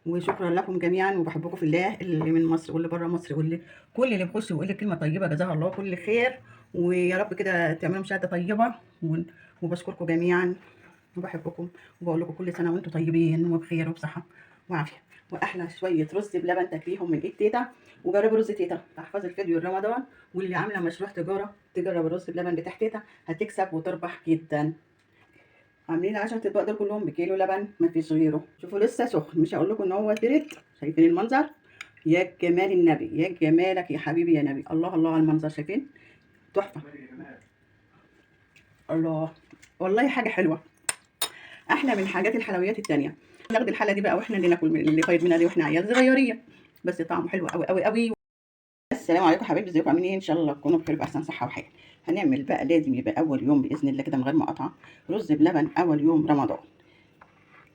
وشكرا لكم جميعا، وبحبكم في الله، اللي من مصر واللي بره مصر واللي كل اللي بيخش ويقول لي كلمة طيبة جزاها الله كل خير. ويا رب كده تعملوا مشاهده طيبة، وبشكركم جميعا وبحبكم، وبقول لكم كل سنة وانتم طيبين وبخير وبصحه وعافيه. واحلى شوية رز بلبن تاكليهم من ايد تيتا. وجربوا رز تيتا، احفظ الفيديو لرمضان. واللي عامله مشروع تجارة تجرب الرز بلبن بتاع تيتا، هتكسب وتربح جدا. عاملين 10 اطباق دول كلهم بكيلو لبن، مفيش غيره. شوفوا لسه سخن، مش هقول لكم ان هو برد. شايفين المنظر؟ يا جمال النبي، يا جمالك يا حبيبي يا نبي. الله الله على المنظر، شايفين؟ تحفة. الله والله حاجة حلوة، احلى من حاجات الحلويات التانية. ناخد الحلة دي بقى واحنا اللي ناكل من اللي فايض منها دي واحنا عيال صغيريه، بس طعمه حلو قوي قوي قوي. السلام عليكم حبايبي، ازيكم عاملين ايه؟ ان شاء الله تكونوا بخير باحسن صحة وحياه. هنعمل بقى، لازم يبقى اول يوم باذن الله كده من غير ما اقطع، رز بلبن اول يوم رمضان.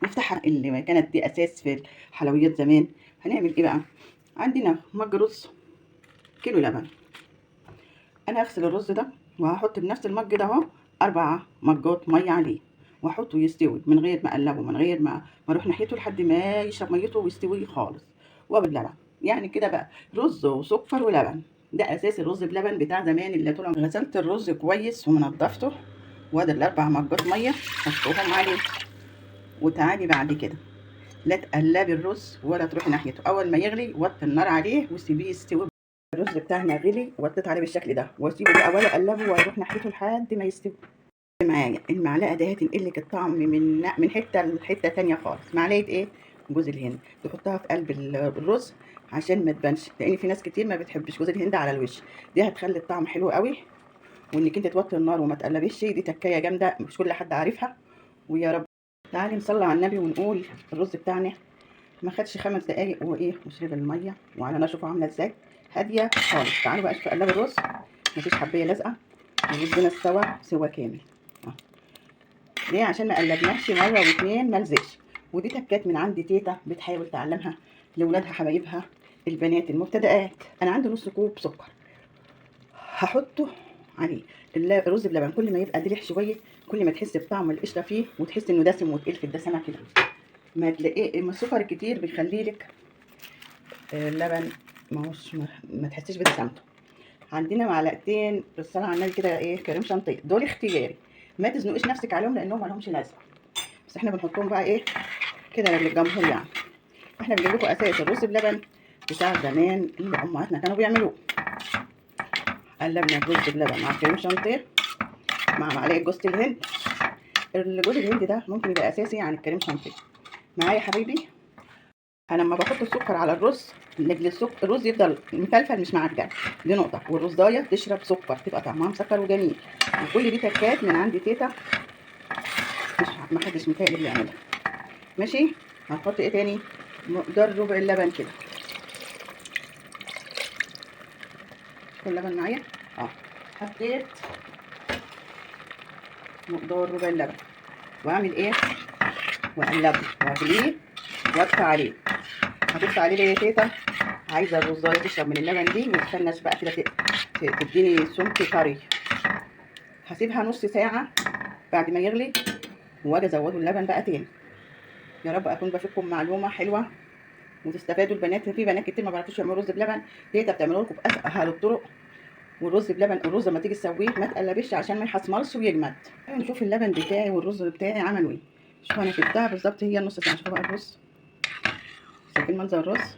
نفتحها اللي كانت دي اساس في الحلويات زمان. هنعمل ايه بقى؟ عندنا مج رز، كيلو لبن. انا هغسل الرز ده وهحط بنفس المج ده اهو 4 مجات مية عليه، واحطه يستوي من غير ما اقلبه، من غير ما اروح ناحيته لحد ما يشرب ميته ويستوي خالص. وباللبن يعني كده بقى رز وسكر ولبن، ده اساس الرز بلبن بتاع زمان اللي طول عمري. غسلت الرز كويس ومنضفته، وادي ال4 مجات مية حطوهم عليه. وتعالي بعد كده لا تقلبي الرز ولا تروحي ناحيته، اول ما يغلي وطي النار عليه وسيبيه يستوي. الرز بتاعنا غلي وطيت عليه بالشكل ده، واسيبه بقى ولا اقلبه واروح ناحيته لحد ما يستوي. معايا المعلقة دي هتنقل لك الطعم من حتة لحته ثانية خالص. معلقه ايه؟ جوز الهند، تحطها في قلب الرز عشان ما تبانش، لان في ناس كتير ما بتحبش جوز الهند على الوش. دي هتخلي الطعم حلو قوي. وانك انت توطي النار وما تقلبيش، دي تكايه جامدة مش كل حد عارفها. ويا رب تعالي نصلي على النبي ونقول الرز بتاعنا ما خدش 5 دقايق وايه وشرب المية، وعلى نار شوفوا عامله ازاي، هادية خالص. تعالوا بقى شوفوا قلب الرز، مفيش حبايه لازقه، ورزنا استوى سوا كامل. ليه؟ عشان ما قلبناش مرة واتنين ما لزقش. ودي تكات من عند تيتا بتحاول تعلمها لاولادها حبايبها البنات المبتدئات. انا عندي نص كوب سكر هحطه عليه. الرز بلبن كل ما يبقى دلح شوية كل ما تحس بطعم القشرة فيه، وتحس انه دسم وتقيل في الدسمة كده. ما تلاقيه السكر الكتير بيخلي لك اللبن ما تحسيش بدسمته. عندنا معلقتين بالصلاة على النبي كده ايه كريم شانتيه، دول اختياري، ما تزنقيش نفسك عليهم لانهم ما لهمش لازمه، بس احنا بنحطهم بقى ايه كده للجمهور يعني. احنا بنجيب لكم اساس الرز بلبن بتاع زمان اللي امهاتنا كانوا بيعملوه. قلبنا الرز بلبن مع كريم شانتيه مع معلقه جوز الهند. الجوز الهند ده ممكن يبقى اساسي عن الكريم شانتيه. معايا يا حبايبي؟ انا لما بحط السكر على الرز لاجل السكر الرز يفضل مفلفل مش معجن، دي نقطة. والرزايه تشرب سكر تبقى طعمها مسكر وجميل. وكل دي تكات من عند تيتا، مش ما حدش متهيألي بيعملها. ماشي. هنحط ايه تاني؟ مقدار ربع اللبن كده. اللبن معايا حطيت مقدار ربع اللبن، واعمل ايه؟ واقلبه واغليه واطفي عليه. هتطفي عليه ليه يا تيتا؟ عايزه الرزايه تشرب من اللبن دي، ما تستناش بقى كده تديني سمك طري. هسيبها نص ساعة بعد ما يغلي واجي ازوده اللبن بقى تاني. يا رب اكون بفيدكم معلومة حلوة وتستفادوا البنات. في بنات كتير ما بيعرفوش يعملوا رز بلبن، تيتا بتعمله لكم باسهل الطرق. والرز بلبن الرز لما تيجي تسويه ما تقلبيش عشان ما يحصمرش ويجمد. نشوف اللبن بتاعي والرز بتاعي عملوا ايه. شوفوا انا سبتها بالظبط هي نص ساعة. شوفوا بقى الرز، شايفين منظر الرز؟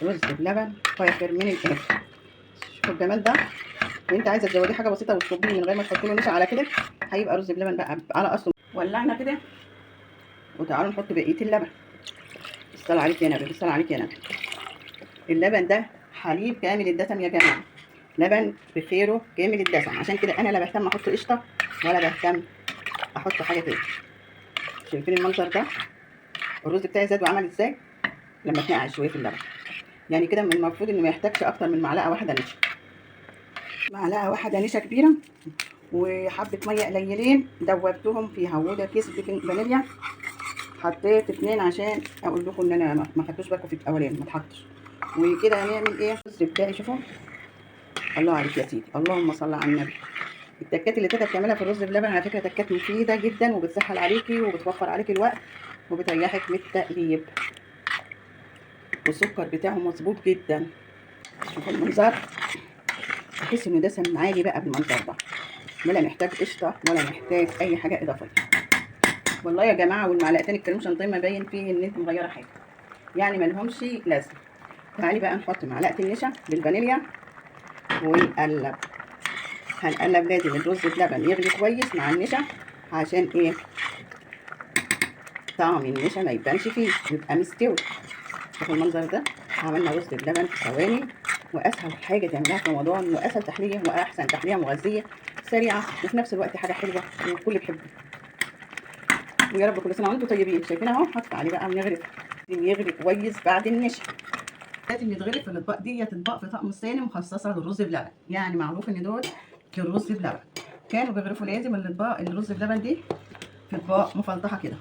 رز بلبن فاخر من الاخر. شوفوا الجمال ده. وانت عايزه تزوديه حاجة بسيطة وتصبيه من غير ما تحطي له نشا على كده، هيبقى رز بلبن بقى على اصله. ولعنا كده وتعالوا نحط بقية اللبن. الصلاة عليك يا نبي، الصلاة عليك يا نبي. اللبن ده حليب كامل الدسم يا جماعة، لبن بخيره كامل الدسم. عشان كده انا لا بهتم احط قشطه ولا بهتم احط حاجة تاني. شايفين المنظر ده؟ الرز بتاعي زاد وعمل ازاي لما اتنقع شوية في اللبن. يعني كده من المفروض انه ما يحتاجش اكتر من معلقه واحدة نشا. معلقه واحدة نشا كبيرة وحبه مية قليلين دوبتهم فيها. وده كيس فانيليا، حطيت 2 عشان اقول لكم ان انا ما خدتوش بالكم في الاولاني ما اتحطش. وكده هنعمل ايه؟ الرز بتاعي شوفوا، الله عليك يا سيدي، اللهم صل على النبي. التكات اللي تيتا بتعملها في الرز بلبن على فكرة تكات مفيدة جدا، وبتسهل عليكي وبتوفر عليكي الوقت وبتريحك من التقليب. والسكر بتاعه مظبوط جدا. شوفوا المنظر، تحس انه دسم عالي بقى بالمنظر ده، ولا محتاج قشطه ولا محتاج اي حاجة اضافية. والله يا جماعة والمعلقتين الكريم شانتيه ما باين فيه ان انت مغيرة حاجة، يعني ما لهمش لازمه. تعالي بقى نحط معلقه النشا بالفانيليا ونقلب. هنقلب، لازم الرز بلبن يغلي كويس مع النشا عشان ايه؟ طعم النشا ما يبانش فيه، يبقى مستوي. شوفوا المنظر ده، عملنا رز بلبن في ثواني، واسهل حاجة تعملها في رمضان، واسهل تحلية واحسن تحلية مغذيه سريعة، وفي نفس الوقت حاجة حلوة والكل بيحبها. ويا رب كل سنة وانتم طيبين. شايفين اهو، هحط عليه بقى ونغرف، يغلي كويس بعد النشا. لازم يتغرف في الاطباق دي، اطباق في طقم الصيني مخصصة للرز بلبن، يعني معروف ان دول للرز بلبن. كانوا بيغرفوا لازم الاطباق الرز بلبن دي في اطباق مفلطحه كده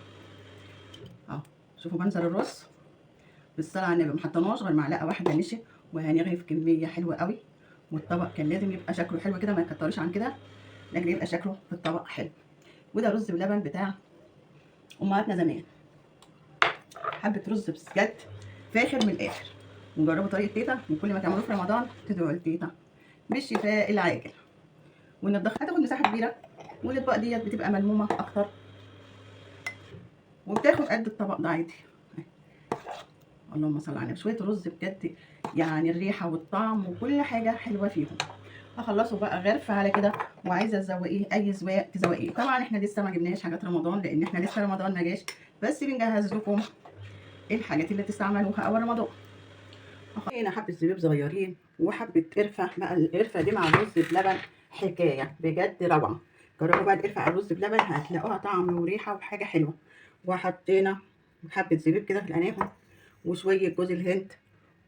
اهو. شوفوا منظر الرز بالصلاة على النبي، ما حطيناش غير معلقه واحدة نشا، وهنغرف كمية حلوة قوي. والطبق كان لازم يبقى شكله حلو كده، ما يكترش عن كده، لكن يبقى شكله في الطبق حلو. وده رز بلبن بتاع امهاتنا زمان، حبه رز بجد فاخر من الاخر. وجربوا طريقه تيتا، وكل ما تعملوه في رمضان تدعوا لتيتا بالشفاء العاجل. والنضاخ هتاخد مساحة كبيرة، والاطباق ديت بتبقى ملمومه اكتر، وبتاخد قد الطبق ده عادي. اللهم صل على النبي. شوية رز بجد يعني الريحة والطعم وكل حاجة حلوة فيهم. هخلصه بقى غرفة على كده، وعايزه تزوقيه اي زواق تزوقيه. طبعا احنا لسه ما جبناش حاجات رمضان، لان احنا لسه رمضان ما جاش، بس بنجهز لكم الحاجات اللي تستعملوها اول رمضان. هنا حبه زبيب صغيرين وحبه قرفه بقى، القرفه دي مع الرز بلبن حكاية بجد روعه. جربوا بقى القرفه على الرز بلبن، هتلاقوها طعم وريحه وحاجه حلوة. وحطينا حبه زبيب كده في القناهم وشوية جوز الهند،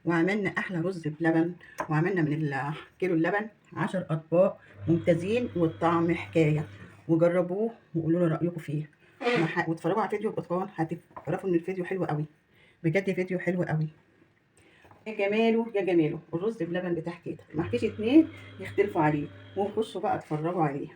وعملنا احلى رز بلبن. وعملنا من كيلو اللبن 10 اطباق ممتازين، والطعم حكاية. وجربوه وقولوا لنا رايكم فيه، واتفرجوا على الفيديو باتقان، هتعرفوا ان الفيديو حلو قوي بجد، فيديو حلو قوي. يا جماله يا جماله الرز بلبن بتاع تيتا، ما فيش اتنين يختلفوا عليه. وخشوا بقى اتفرجوا عليه.